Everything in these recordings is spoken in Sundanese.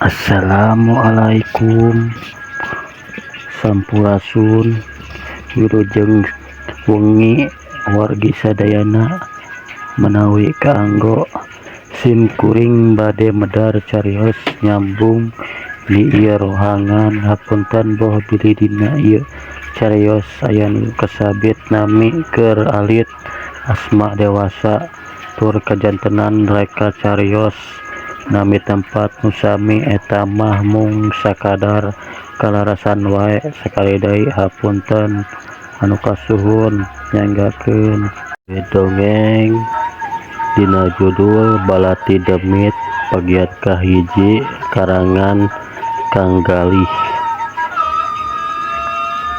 Assalamualaikum Sampurasun Wilujeng wengi wargi sadayana menawi kaanggo sim kuring bade medar carios nyambung di ieu rohangan hapunten boh bilih dina ieu carios aya nu kasabit nami keur alit asma dewasa tur kajantenan reka carios nami tempat nu sami eta mah mung sakadar kalarasan wae sakali deui hapunten anu kasuhun nyanggakeun dongeng dina judul Balati Demit bagian kahiji karangan Kang Galih.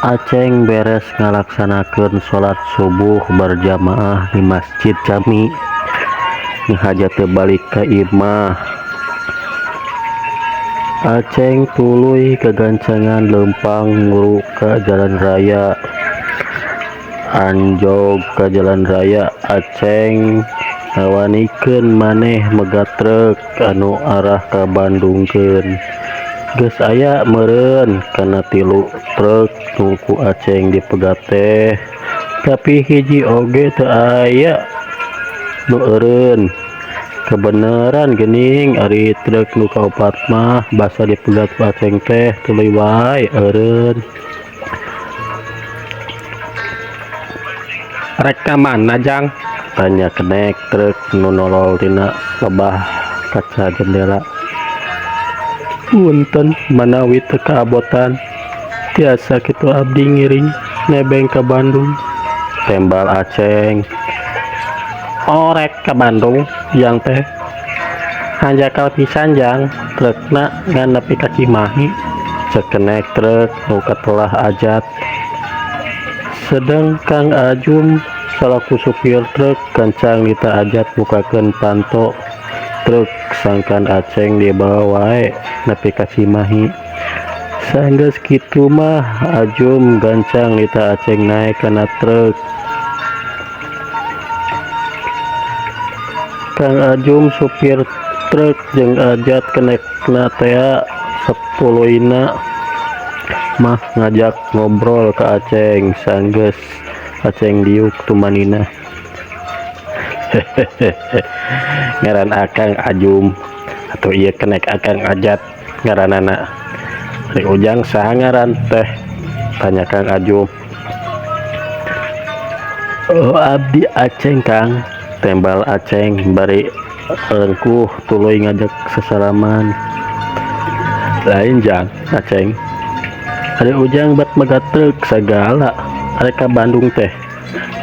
Aceng beres ngalaksanakeun salat subuh berjamaah di Masjid Jami ngahaja teu balik ka imah. Aceng tuluy gagancangan leumpang nguru ka jalan raya. Anjog ka jalan raya Aceng ngawanikeun maneh megat truk anu arah ka Bandungkeun. Geus aya meureun kana 3 truk nu ku Aceng dipegat teh, tapi hiji oge teu aya nu eureun. Kabeneran geuning ari truk nu kaopat mah basa dipegat ku Aceng teh tuluy wae eureun. Rek ka mana jang? Tanya kenek truk nu nolol tina lebah kaca jendela. Punten manawi teu kaabotan tiasa kitu abdi ngiring nebeng ka Bandung. Tembal Aceng. Orek ka Bandung jang teh. Hanjakal pisan jang trukna ngan nepi ka Cimahi. Cek kenek truk nu katelah Ajat. Sedeng Kang Ajum salaku supir truk gancang nita Ajat bukakeun panto truk sangkan Aceng dibawa wae nepi ka Cimahi. Sanggeus kitu mah Ajum gancang nita Aceng naek kana truk. Kang Ajum supir truk jeung Ajat kenekna tea sapuluyna mah ngajak ngobrol ka Aceng sanggeus Aceng diuk tumanina. Hehehe ngaran Akang Ajum atuh ieu kenek Akang Ajat ngaranana. Ari Ujang saha ngaran teh? Tanya Kang Ajum. Oh abdi Aceng Kang, tembal Aceng bari lengkuh tuluy ngajak sesalaman. Lain jang Aceng, ari Ujang bat megat truk sagala ari ka Bandung teh.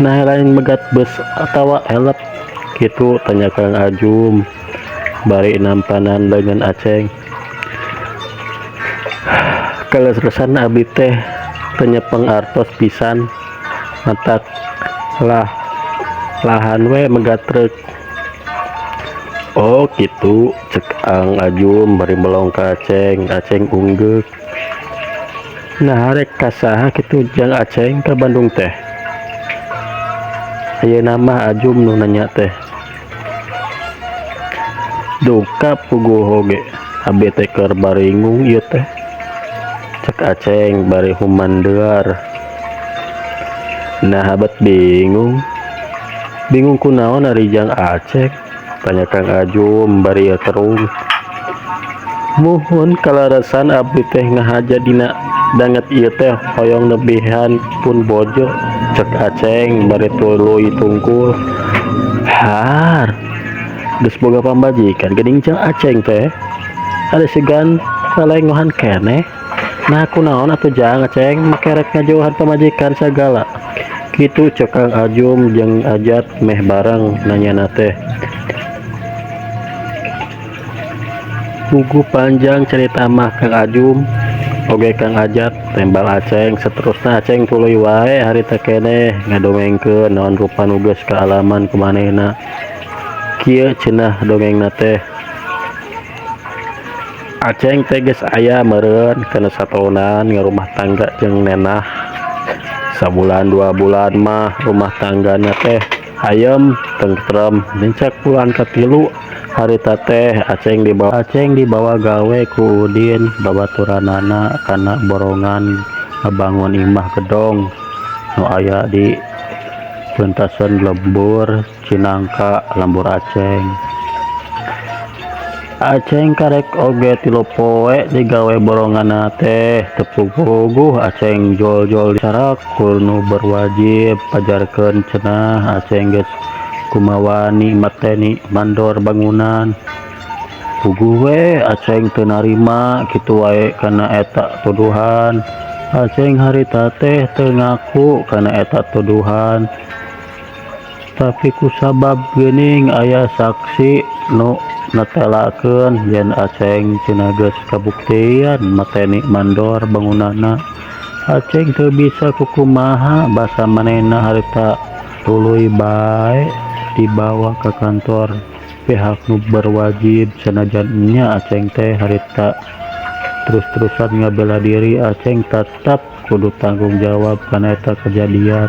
Nah lain megat bus atawa elep kitu? Tanya Kang Ajum bari nampanan leungeun Aceng. Kaleresan abdi teh teu nyepeng artos pisan matak lah lahan we megat truk. Oh kitu cek Kang Ajum bari melong ka Aceng. Aceng unggeuk. Nah rek ka saha kitu jang Aceng ka Bandung teh? Ayeuna mah Ajum nu nanya teh. Duka puguh oge abdi teh keur baringung ieu teh. Cek Aceng bari humandear. Nah abet bingung. Bingung kunaon ari jang Aceng? Tanya Kang Ajum bari terung. Muhun kalarasan abdi teh ngahaja dina danget ieu teh hoyong nebihan pun bojo. Cek Aceng bari tuluy tungkul. Har geus boga pambajikan geuning jang Aceng teh. Ada segan salengohan keneh. Nah kunaon atuh jang Aceng make rek ngajauhan pamajikan sagala. Kitu cek Kang Ajum jeung Ajat meh bareng nanyana teh. Pugu panjang cerita mah Kang Ajum oge Kang Ajat tembal Aceng. Seterusna Aceng tuluy wae harita keneh ngadongengkeun naon rupa nu geus kaalaman ku manehna. Kieu cenah dongengna teh. Aceng teh geus aya meureun kana sataunan ngarumah tangga jeung nenah. Sabulan 2 bulan mah rumah tanggana teh Ayem tentrem. Nincak bulan katilu harita teh Aceng dibawa gawe ku Udin babaturanna kana borongan ngabangun imah gedong nu aya di peuntasan lembur Cinangka, lembur Aceng. Aceng karek oge 3 poe digawe boronganna teh teu puguh. Aceng jol-jol dicarak ku nu berwajib, pajarkeun cenah Aceng geus kumawani mateni mandor bangunan. Puguh we Aceng teu narima kitu wae kana eta tuduhan. Aceng harita teh teu ngaku kana eta tuduhan, tapi kusabab geuning aya saksi nu netelakeun yen Aceng cenah geus kabuktian mateni mandor bangunanna. Aceng teu bisa kukumaha, basa manehna harita tuluy bae dibawa ka kantor pihak nu berwajib. Sanajan nya Aceng teh harita terus-terusan ngabela diri, Aceng tetep kudu tanggung jawab kana eta kejadian.